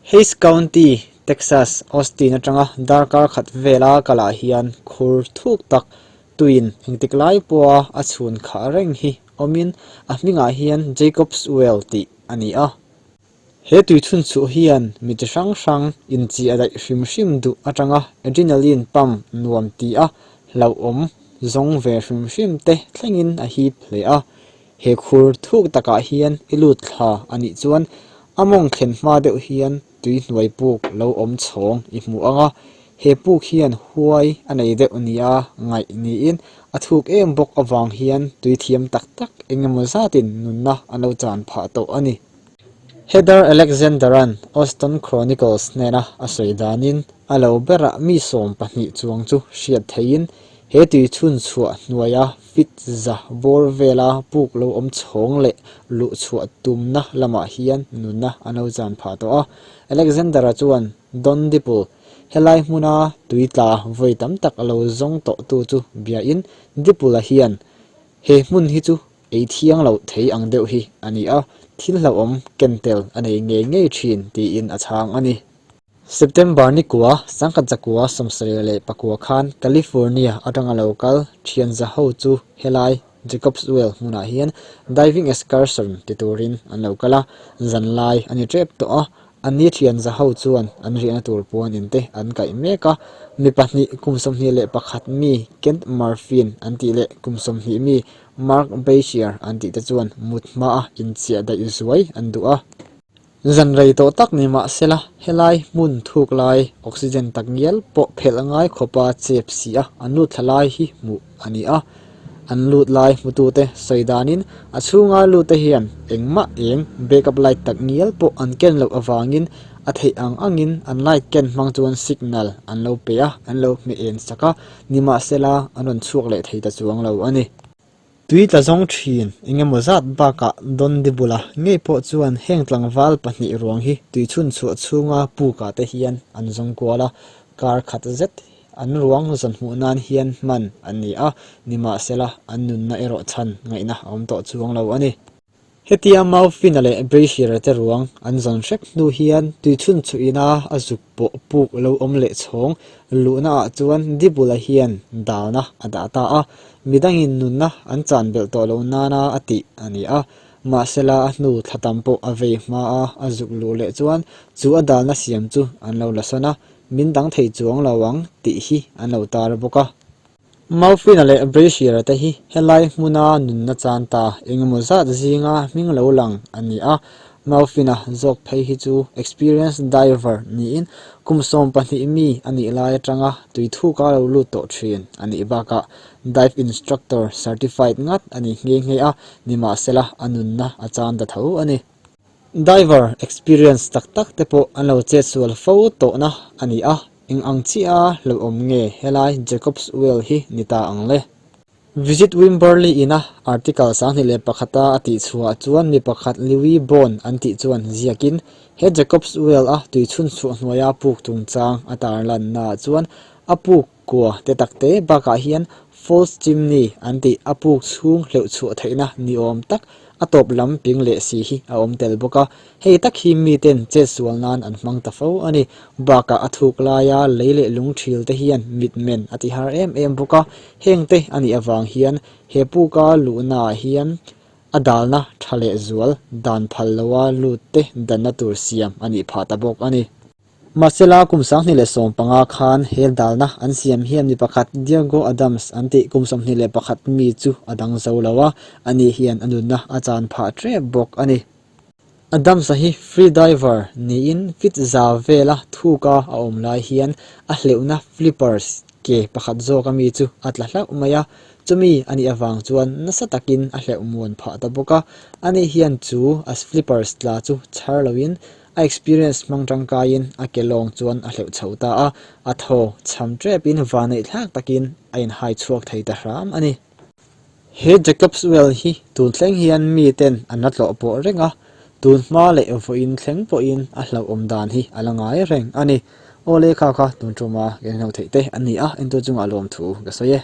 Hays County, Texas, Austin atanga darkar khat vela kalah hian khur thuk tak tuin engtik lai pawha a chhun khah reng hi awmin a hmingah hian Jacob's Well tih a ni a. He tuichhun chhuh hian mi chi hrang hrang inchi a daih hrim hrim duh atanga adrenaline pump nuam ti a hlauhawm zawng ve hrim hrim te thlengin a hip hle a. He khur thuk takah hian i lut thla a nih chuan a mawng thlen hma deuh hian tui hnuai puk lo awm chhawng i hmu ang a, he puk hian huai a nei deuh nia ngaih niin a thuk em bawk avang hian tui thiam tak tak eng emaw zatin nunna an lo chan phah tawh a ni. Heather Alexander-a'n Austin Chronicles hnena a sawi danin a lo berah mi 12 chuang chu hriat theihin he tui chhun chhuah hnuaia feet za bawr vela puk lo awm chhawng leh luh chhuah tumna lamah hian nunna an lo chan phah tawh a. Alexander-a chuan Don Dipple, helai hmuna tui tla vawi tam tak a lo zawng tawhtu chu biain Dipple-a hian he hmun hi chu Ei thiang loh thei ang deuh hi a ni a, thil hlauhawm ken tel a nei ngei ngei thin tiin a chhang a ni. September ni kua, sangkhat zakua 74 khan California atanga lo kal thian za ho chu helai Jacob's Well hmunah hian diving excursion ti turin an lo kal a, zanlai a ni tep tawh a, Anni thian za ho chuan an riahna tur puan in te an kaih mek a, mi pahnih kum 21 mi Kent Murphy-in an tih leh kum 20 mi Mark Beishear an tih te chuan mut hmaa inchiah daih zuai an duh a. Zan rei tawh tak ni mah sela, helai hmun thuk lai oxygen tak ngial pawh phelh ngai khawpa chep si a an lut thla lai hi hmuh a ni a. An lut lai hmutute sawi danin a chhunga lutte hian engmah eng backup light tak ngial pawh an ken loh avangin a theih ang angin an light ken hmang chuan signal an lo pe a, an lo hmeh en sak a, nimahsela an rawn chhuak leh thei ta chuang lo a ni. Tui tla zawng thin eng emaw zat bakah Dondi bula ngei pawh chuan heng tlangval pahnih ruang hi tui chhun chhuah chhunga pukah te hian an zawng kual a, kar khat zet An ruang zawn hmuh nan hian hman an ni a, nimahsela an nunna erawh chhan ngaihna a awm tawh chuang lo a ni. Hetia Maufina leh Brashear-a te ruang an zawn hrep hnu hian tuichhun chhuhina a zuk pawh puk lo awm leh chhawng luhna ah chuan Dibula hian dalna a dah ta a, midangin nunna an chan belh tawh lo nana a tih a ni a, mahsela a hnu thla tam pawh a vei hma a a zuk luh leh chuan chu a dalna siam chu an lo la sawn a, Min dang thei chuang lo ang tih hi an lo tar bawk a. Maufina leh Brashear-a te hi helai hmuna nunna chan ta engemaw zat zinga hming lo lang a ni a. Maufina zawk phei hi chu experienced diver niin kum 12 mi a nih lai atanga tui thuka lo lut tawh thin a nih bakah dive instructor certified ngat a ni nghe nghe a, nimahsela a nunna a chan ta tho a ni. Diver experience tak tak te pawh an lo chet sual fo tawhna a ni a, eng ang chiah a hlauhawm nge helai Jacob's Well hi ni ta ang le? Visit Wimberley ina article 21 a a tih chhuah chuan mi pakhat Louis Bond an tih chuan ziakin he Jacob's Well a tui chhun chhuah hnuaia puk chungchang a tarlannaah chuan a puk Kua te tak te bakah hian false chimney an tih a puk chhung hleuh chhuah theihna ni awm tak a tawp lam ping leh si hi a awm tel bawk a, hei tak hi miten chet sual nan an hmang ta fo a ni. Bakah a thuk laia lei leh lung thil te hian mit men a ti har em em bawk a, heng te a nih avang hian he puka luhnaah hian a dalna tha leh zual dan phal loa lut te danna tur siam a nih phah ta bawk a ni. Mahsela kum 2015 khan hel dalna an siam hian mi pakhat Diego Adams an tih kum 21 mi chu a dang zo lo a, ani hian a nunna a chan phah tep bawk a ni. Adams-a hi free diver niin feet za vela thuka a awm lai hian a hleuhna flippers ke pakhat zawk ami chu a tla hlauh mai a, chumi a nih avang chuan nasa takin a hleuh muan phah ta bawk a, ani hian chu a flippers tla chu chhar loin A experience hmang tangkaiin a ke lawng chuan a hleuh chho ta a, a thaw chham tepin vaneih thlak takin a inhai chhuak thei ta hram a ni. He Jacob's Well hi tun thleng hian miten an la tlawh pawh reng a, tun hma leh vawiin thleng pawhin a hlauhawm dan hi a la ngai reng a ni. Aw lehkha kha tun tuma kan hlo theih te an ni a, entu chungah lawmthu ka sawi e.